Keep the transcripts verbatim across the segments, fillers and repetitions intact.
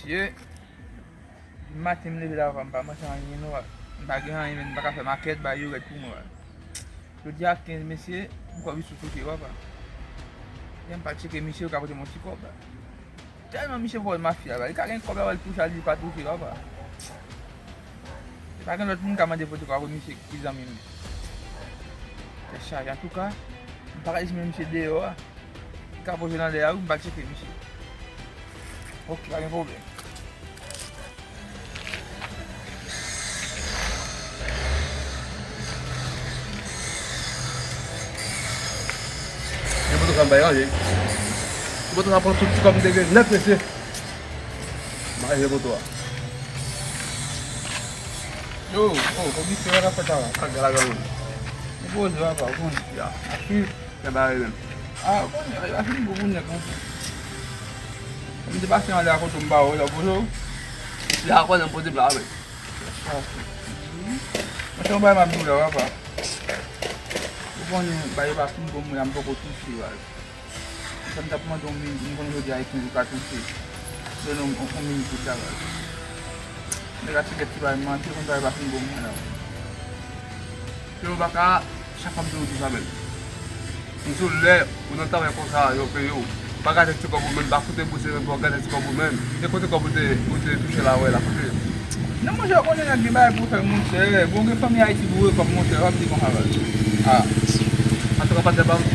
Ye, maten m leve la, papa, m pa manje anyen non, papa. M pa gen anyen, men m pa ka fè makèt, bagay yo rèd pou mwen, papa. Jodi a kenz, mesye, m kwè Visou touche, papa. Lè m pa tcheke misye, yo ka pote m yon ti kòb, papa. Tèlman misye vòl mafya, papa. Li ka gen kòb la, wè l touche, li pa touche, papa. E pa gen lòt moun ka mande pote kòb pou misye ki zanmi m. Tèt chaje, antouka, m pa ka jis men misye deyò a. Li ka poze nan lè a, wi, m pa tcheke misye. Ok, pa gen pwoblèm. Gen poto sa m bay ranje. Poto sa pran tout ti kòb m te gen nèt, mesye. M pa ranje poto a. Yo, oh, komisè, wè la fè sa la. Ak gala granmoun. Ou poze, papa, ou konn. Ya. Api. Kè bare menm. Ah, ou konn, a fin gwo pou nèg konsa. M te pase anlè a kote m ba ou la, poze w. Epi a konnen m poze m la, men. Mwen se yon bagay m ap di w la, papa. Ou konnen, bagay yo pa fin bon, mwen la m poko touche, baz. Sa m t ap mande yon minit, m konnen jodi a e kenz ou ka touche. Donn yon, yon, yon minit pou sa, baz. Nèg la ti gèt ti bagay manje, konn bagay pa fin bon mwen la. Yo, baka, chak fwa m di w di sa menm. M di w lè ou nan travay konsa, yo peye w. Pa gate ti kòb ou menm, pa koute bouch ou menm, pa gate ti kòb ou menm. Se kote kòb ou te, ou te touche la, wè la, kote? Non, monchè, ou konnen nèg gen bagay pou fè, monchè. Bon, gen fanmi Ayiti pou voye kòb, monchè, w ap di konsa, baz. Ah. Antouka, patnè pa m,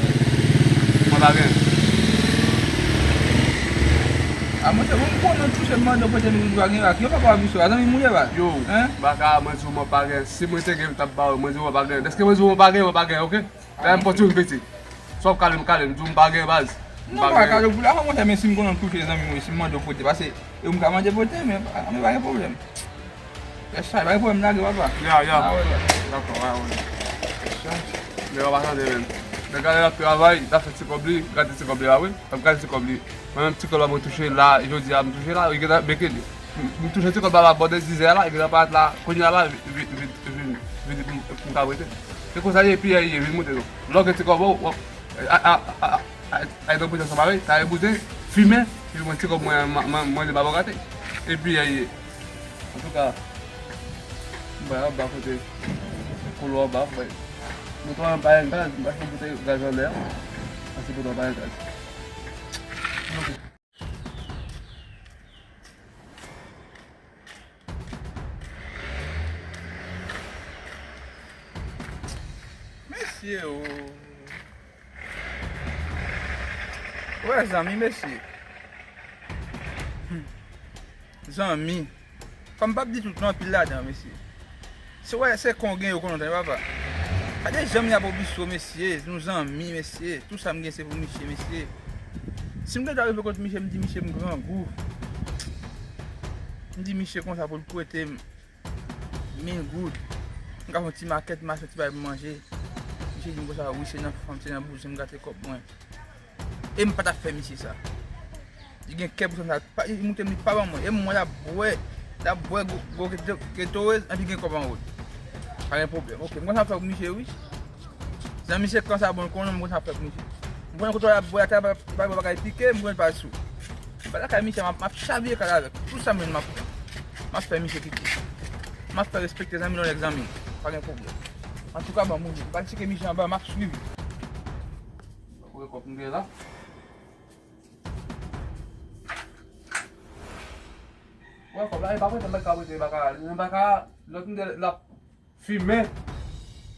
mwen pa gen. Ah, monchè, bon, m konnen w touche, m mande w pote m, ou pa gen bak. Yo, papa, Visou, a zanmi m ou ye, baz? Yo, hein? Baka, mwen di w mwen pa gen. Si mwen te gen, m t ap ba ou, mwen di w mwen pa gen. Dèske mwen di w mwen pa gen, mwen pa gen, oke? Lè m pòt youn piti. Swa w kale m, kale m, di w m pa gen, baz. M pa gen. Non, pa kale w pou la, monchè, men si m konnen w touche zanmi m ou ye, si m mande w pote, pase e ou m ka mande pote, men, men pa gen pwoblèm. Lè sa, pa gen pwoblèm, lage, papa. Ya, ya. Ah, wè, wè. Dakò, wè, wè. Lè w pa tande menm. Nèg la, lè l ap travay, l ap fè ti kòb li, gade ti kòb li la, wi. L ap gade ti kòb li. Mwen menm, ti kòb la mwen touche la, jodi a, m touche la, wi, gentan beke li. M, m touche ti kòb la, la, bò de dizè la, li gentan parèt la, kounye a la, vi-, vi-, vi-, vin, vin di pou m, pou m ka prete. Se konsa ye, piyay ye, vin moute non. Lè w gen ti kòb ou, w ap, a, a, a, a, a, a, nan pozisyon sa parèy, sa e bouzen, fimen, epi mwen ti kòb mwen, mwen, mwen, mwen, mwen, mwen gate. E piyay ye. Antouka, m bay anba kote kolo anba, bay. Moto an pa gen gaz, m pa fè boutèy gaz anlè a. Pase moto an pa gen gaz. Ok. Mesye o. Wè zanmi, mesye. Hmm. Zanmi. Fò m p ap di tout non, anpil ladan, mesye. Se wè, se kon gen yo konn lontan, papa. Gade jan m y ap obiso, mesye. Nou zanmi, mesye. Tout sa m gen se pou misye, mesye. Si m gen dwa rive kot misye, m di misye m grangou. M di misye konsa pou l prete m mil goud. M ka fè yon ti makèt, m achte yon ti bagay pou manje. Misye di m konsa, wi, se nan fanm, se nan bouzen m gate kòb mwen. E m pa t ap fè misye sa. Li gen kè pou sa, li moute m, li pa ban mwen. E mwen l ap bwè, l ap bwè gwo, gwo Gatorade, epi gen kòb anwo l. Pa gen pwoblèm. Ok, m konn sa fè pou misye, wi. Zanmi se kan sa bon, l konnen m konn sa fè pou misye. M konnen kote l ap bwè atè, li pa, li pa gen bagay pike, m konnen l pa sou. M pa lakay misye, m ap, m ap chavire kal avèk. Tout sa m jwenn, m ap pran. M ap fè misye kite. M ap fè respekte zanmi, lè w nèg zanmi. Pa gen pwoblèm. Antouka, ban m ouvri. M pa tcheke misye anba, m ap swiv. Ou wè kòb m gen la? Ou wè kòb la, e pa prete, m pa ka prete, e pa ka, e pa ka, lòt m de l ap fimen.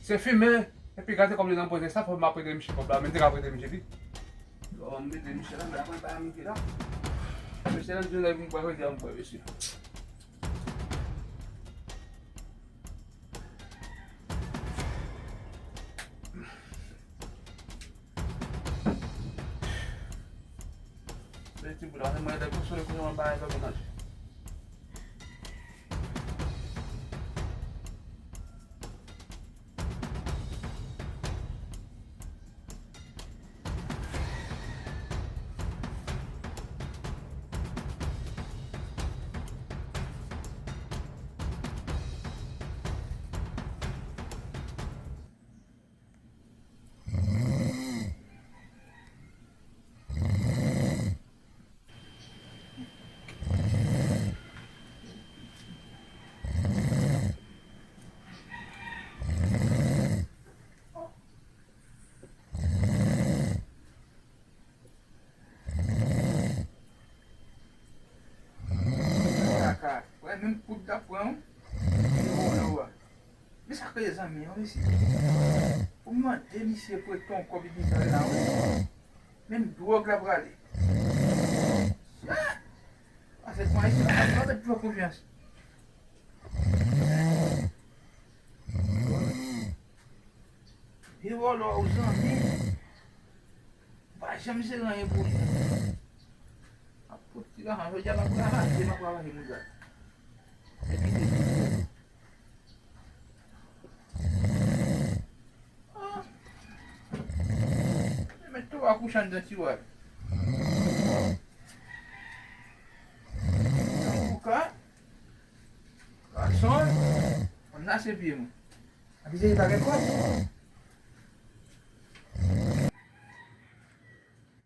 Se fimen. Epi gade kòb li nan poze, sa fè m ap prete misye kòb la, men m te ka prete misye li. Bon, m mete misye la, men apre m pa mete la. Mesye la, m di lè m kwè, jodi a m kwè, mesye. Men ti bout la, se mwen lè pou sou le kou, mwen pa gen mennaj. Menm kout la pran, li vòlò a. Men sa k rele zanmi an, mesye. Ou mande misye prete yon kòb, li di sa la, wi. Menm dwòg la prale. Ah! Afè kòman isi la, pa met twò konfyans. Li vòlò ou zanmi. Pa janm se anyen pou li. Ap pot ti lajan, jodi a m ap ravaje, m ap ravaje moun sa. Epi te di, ah. Mwen met twa kouch anndan tiwa. Antouka, gason, m lase pye mwen. Abize li pa gen kòb.